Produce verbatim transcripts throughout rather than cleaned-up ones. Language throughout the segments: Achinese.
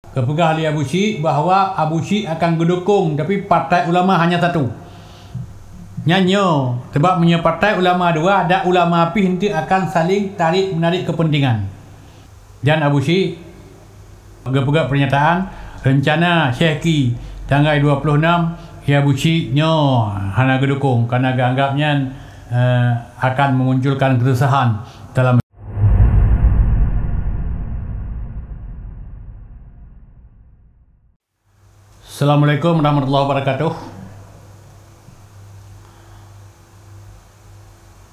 Geupeugah lé Abu Syik bahwa Abu Syik akan geudukong, tapi Partai Ulama hanya satu. Nyan nyoe, sebab meunyoe Partai Ulama dua, dak ulama pih eunteuk akan saling tarik-menarik kepentingan. Dan Abu Syik geupeugah pernyataan, rencana Syekh Ki tanggai dua puluh enam, ya Abu Syik nyoe hana geudukong, karena geuanggap nyan, eh, akan memunculkan keresahan dalam Assalamualaikum warahmatullahi wabarakatuh.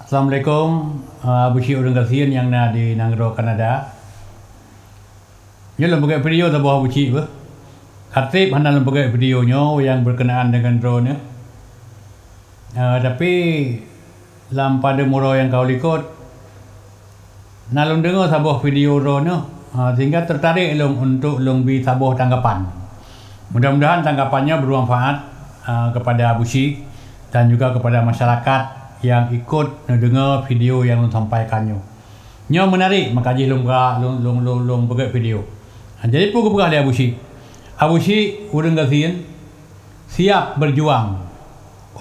Assalamualaikum, uh, Abu Syik ureuëng gasien nyang na di nanggroe Kanada. Nyoe lôn peugah video saboh Abu Syik beuh. Ka treb hana lôn peugah video nyoe nyang berkenaan dengan droeneuh. Uh, tapi lam padum uroe nyang ka likot, na lôn deungoe saboh video droeneuh, ha, sehingga tertarik lôn untuk lôn bri saboh tanggapan. Mudah-mudahan tanggapan nyoe bermanfaat, ha, kepada Abu Syik dan juga kepada masyarakat yang ikut neudeungoe video nyang lôn sampaikan nyoe. Nyoe menarik, maka jih lôn, lôn, lôn, lôn, lôn peugah video. Ha, jadi peue geupeugah lé Abu Syik? Abu Syik ureuëng gasien siap berjuang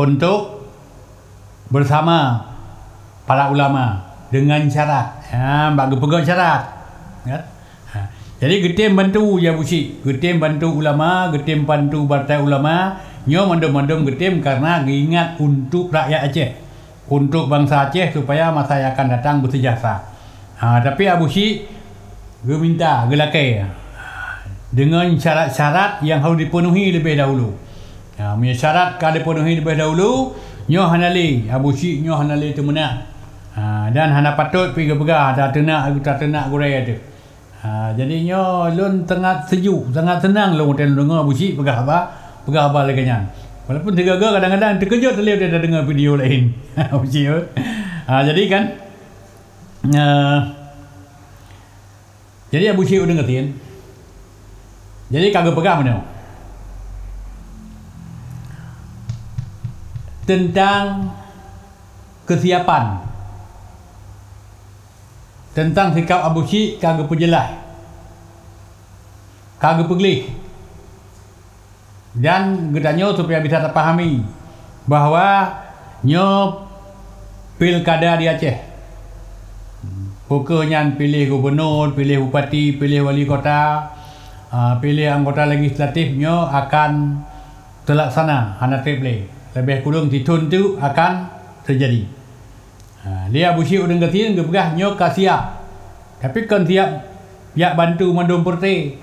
untuk bersama para ulama dengan syarat. Ha, bak geupeugah syarat. Kan? Ha. Jadi geutem bantu ya Abu Syik, geutem bantu ulama, geutem bantu partai ulama, nyoe mandum-mandum geutem karena geuingat untuk rakyat Aceh, untuk bangsa Aceh supaya masa yang akan datang bersejahtera. Ha, tapi Abu Syik geuminta, geulakée deungon syarat-syarat nyang harôh dipenuhi leubeh dahulu. Ha, meunyoe syarat ka dipenuhi leubeh dahulu, nyoe hana lé, Abu Syik nyoe hana lé teumeunak. Ha, dan hana patôt pih geupeugah tateunak, tateunak gurée teuh. Ha, jadi nyoe lôn sangat sejuk, sangat seunang lôn watée lôn deungoe Abu Syik peugah haba, peugah haba lagée nyan. Walaupun sigoe-goe kadang-kadang teukeujot lé watée tadeungoe video laén. Abu Syik, ha, jadi kan, eh, Jadi Abu Syik ureuëng gasien. Jadi ka geupeugah meunyoe teuntang keusiapan, teuntang sikap Abu Syik ka geupeujeulaih, ka geupeugleh. Dan geutanyoe supaya bisa tapahami bahwa nyoe pilkada di Aceh. Peu kheueh nyan piléh gubunur, piléh bupati, piléh wali kota, a, piléh anggota legislatif nyoe akan teulaksana hana treb lé. Leubeh kureueng sithon teuk akan teujadi. Ha, lé Abu Syik ureuëng gasien geupeugah nyoe ka siap. Tapi kon siap jak bantu mandum peureute.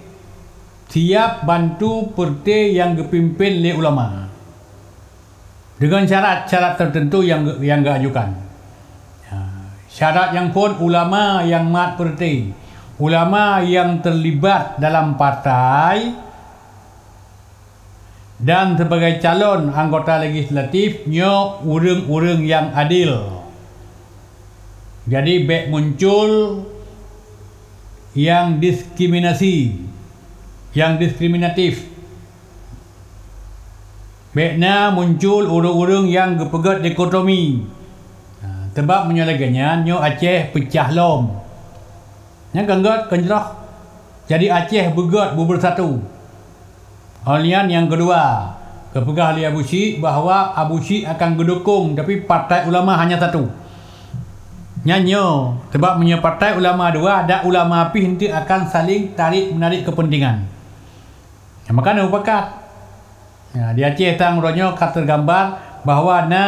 Siap bantu peureute nyang geupimpén lé ulama. Deungon syarat-syarat teuteuntu nyang, nyang geuajukan. Ha, syarat nyang phon ulama nyang mat peureute. Ulama nyang teulibat dalam partai, dan sibagai calon anggota legislatif nyoe ureuëng-ureuëng nyang adil. Jadi bék muncul nyang diskriminasi, nyang diskriminatif. Bék na muncul ureuëng-ureuëng nyang geupeugét dikotomi. Nah, sebab meunyoe lagée nyan, nyoe Aceh peucah lom. Nyang keunggét keunjroh. Jadi Aceh beugét beubersatu. Óh lheueh nyan nyang keudua, geupeugah lé Abu Syik bahwa Abu Syik akan geudukong, tapi partai ulama hanya satu. Nyan nyoe, sebab meunyoe partai ulama dua, dak ulama pih eunteuk akan saling tarik-menarik kepentingan. Nyang meukanan mupakat. Ya, di Aceh tang uroe nyoe ka teugambar bahwa na,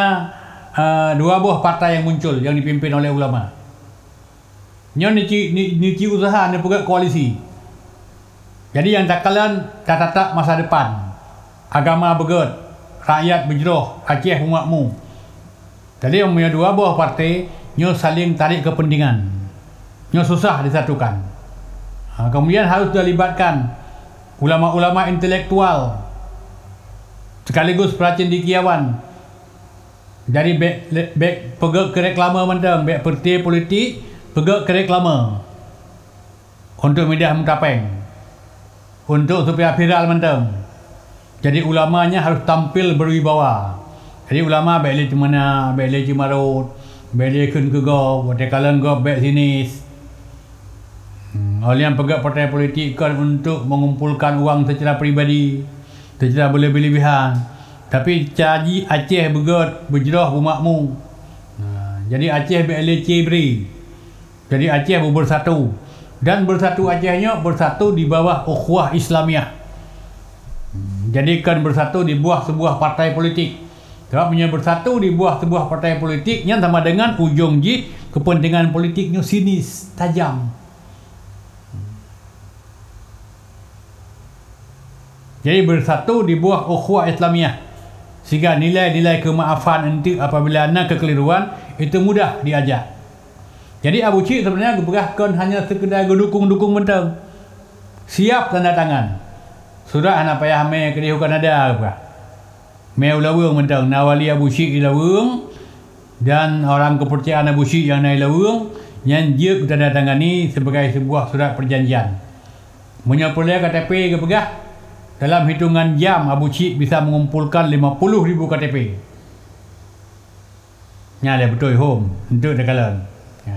eh, dua boh partai nyang muncul nyang dipimpin oleh ulama. Nyoe neuci, ni, neuci useuha neupeugét koalisi. Jadi nyang takalon tatatap masa depan. Agama beugét, rakyat beujroh, Aceh beumakmu. Jadi meunyoe dua boh partai nyoe saling tarik kepentingan, nyoe susah disatukan. Ha, kemudian harus dilibatkan ulama-ulama intelektual sekaligus para cendekiawan. Jadi bék, bék peugét keu reklame mantong, bék partai politik peugét keu reklame untuk midah meutapéng, untuk supaya viral mantong. Jadi ulama nyan harus tampil berwibawa. Jadi ulama bék lé ceumeunak, bék lé ceumarot, bék lé kheun keu gob, watée kalon gob bék sinis. Hmm, Awak nyan peugah partai politik kon untuk mengumpulkan uang secara pribadi, secara berlebih-lebihan. Tapi cara jih Aceh beugét, beujroh, beumakmu. Nah, jadi Aceh bèk lé cie bri. Jadi Aceh beubersatu. Dan bersatu Aceh nyoe bersatu di bawah ukhuwah Islamiah. Hmm, jadi kon bersatu di bawah sebuah partai politik. Sebab meunyoe bersatu di bawah sebuah partai politik, nyan sama dengan ujong jih kepentingan politik nyoe sinis, tajam. Jadi bersatu di bawah ukhuwah Islamiah, sehingga nilai-nilai kemaafan eunteuk apabila na kekeliruan, itu mudah diajak. Jadi Abu Syik sebenarnya geupeugah kon hanya sekedar geudukung-dukung mantong. Siap tanda tangan. Surat hana payah mè keudéh u Kanada geupeugah. Mè u Laweueng mantong, na wali Abu Syik di Laweueng, dan orang kepercayaan Abu Syik nyang na di Laweueng, nyan jeuet geutandatangani sebagai sebuah surat perjanjian. Meunyoe peureulèe K T P geupeugah, dalam hitongan jam Abu Syik bisa mengumpulkan lima puluh ribu K T P. Nyan lé beutôi hom, eunteuk takalon. Ha.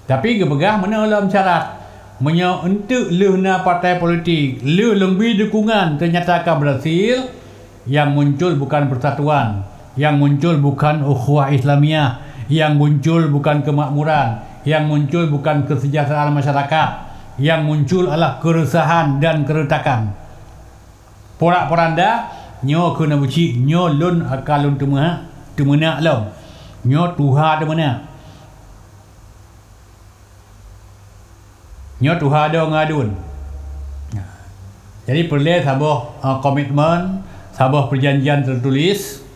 Tapi geupeugah meunoe lom syarat, meunyoe eunteuk lheueh na partai politik, lheueh lôn bri dukungan ternyata ka berhasil, yang muncul bukan persatuan, yang muncul bukan ukhuwah Islamiah, yang muncul bukan kemakmuran, yang muncul bukan kesejahteraan masyarakat, yang muncul adalah keresahan dan keretakan. Porak-poranda, nyoe kheun Abu Syik, nyoe lôn akan lôn teumeuhak, teumeunak lom. Nyoe tuha teumeunak. Nyoe tuha dong ngadun. Jadi peureulèe saboh, eh, komitmen, saboh perjanjian tertulis.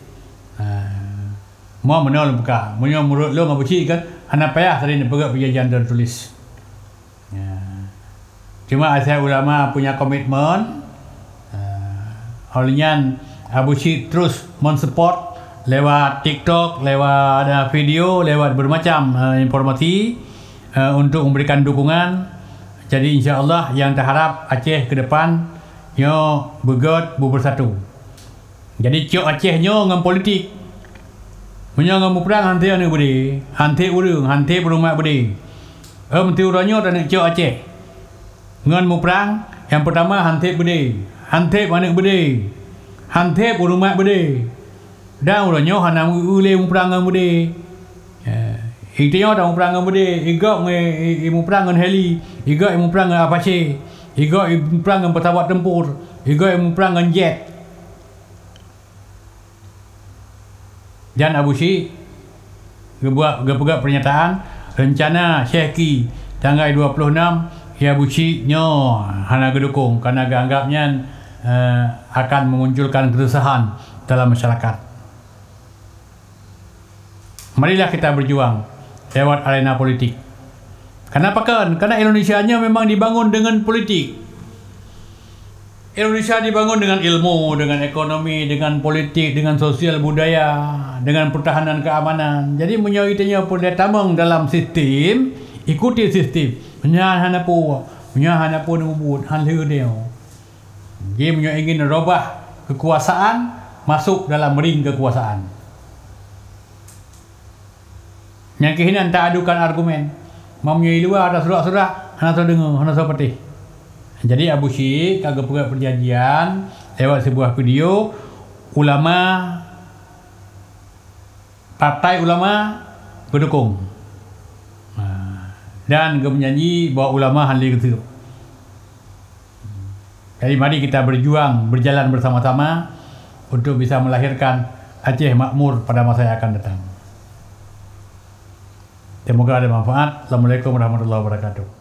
Eh, mo meunoe lôn peugah. Meunyoe meunurot lôn Abu Syik kan, hana payah tadi neupeugah perjanjian tertulis. Ya. Cuma asai ulama punya komitmen, eh, oleh nyan Abu Syik terus mensupport lewat TikTok, lewat, eh, video, lewat bermacam, eh, informasi, eh, untuk memberikan dukungan. Jadi insya Allah yang terharap Aceh ke depan nyoe beugét, beubersatu. Jadi cok Aceh nyoe ngon politik. Meunyoe ngon muprang han teb aneuk beudé, han teb ureueng, han teb peurumat beudé. Em, teu uroe nyoe taneuk cok Aceh. Ngon muprang, nyang peutama han teb beudé, han teb aneuk beudé, han teb peurumat beudé. Dan uroe nyoe hana meu-eu lé muprang ngon beudé. Eh, i tanyoe tamuprang ngon beudé, i gob ngon, i, i muprang ngon heli, i gob i muprang ngon Apache, i gob i muprang ngon pesawat tempur, i gob i muprang ngon jet. Dan Abu Syik geubuat, geupeugah pernyataan, rencana Syehki tanggai dua puluh enam, ya Abu Syik nyoe hana geudukong, karena geuanggap nyan, eh, akan memunculkan keresahan dalam masyarakat. Marilah kita berjuang lewat arena politik. Kenapa kan? Karena Indonesia nyoe memang dibangun dengan politik. Indonesia dibangun dengan ilmu, dengan ekonomi, dengan politik, dengan sosial budaya, dengan pertahanan keamanan. Jadi meunyoe geutanyoe peureulèe tamong dalam sistem, ikuti sistem. Meunyoe hana peue, meunyoe hana peue neubuet, han lheueh nyoe. Jadi meunyoe ingin robah kekuasaan, masuk dalam ring kekuasaan. Nyang keuh inan ta adukan argumen. Meunyoe i luwa ta surak-surak, hana soe deungoe, hana soe patéh. Jadi Abu Syik ka geupeugah perjanjian lewat sebuah video, ulama, partai ulama geudukong. Ha, dan geumeujanji bahwa ulama han lé geuseuk. Jadi mari kita berjuang, berjalan bersama-sama untuk bisa melahirkan Aceh makmur pada masa yang akan datang. Semoga ada manfaat. Assalamualaikum warahmatullahi wabarakatuh.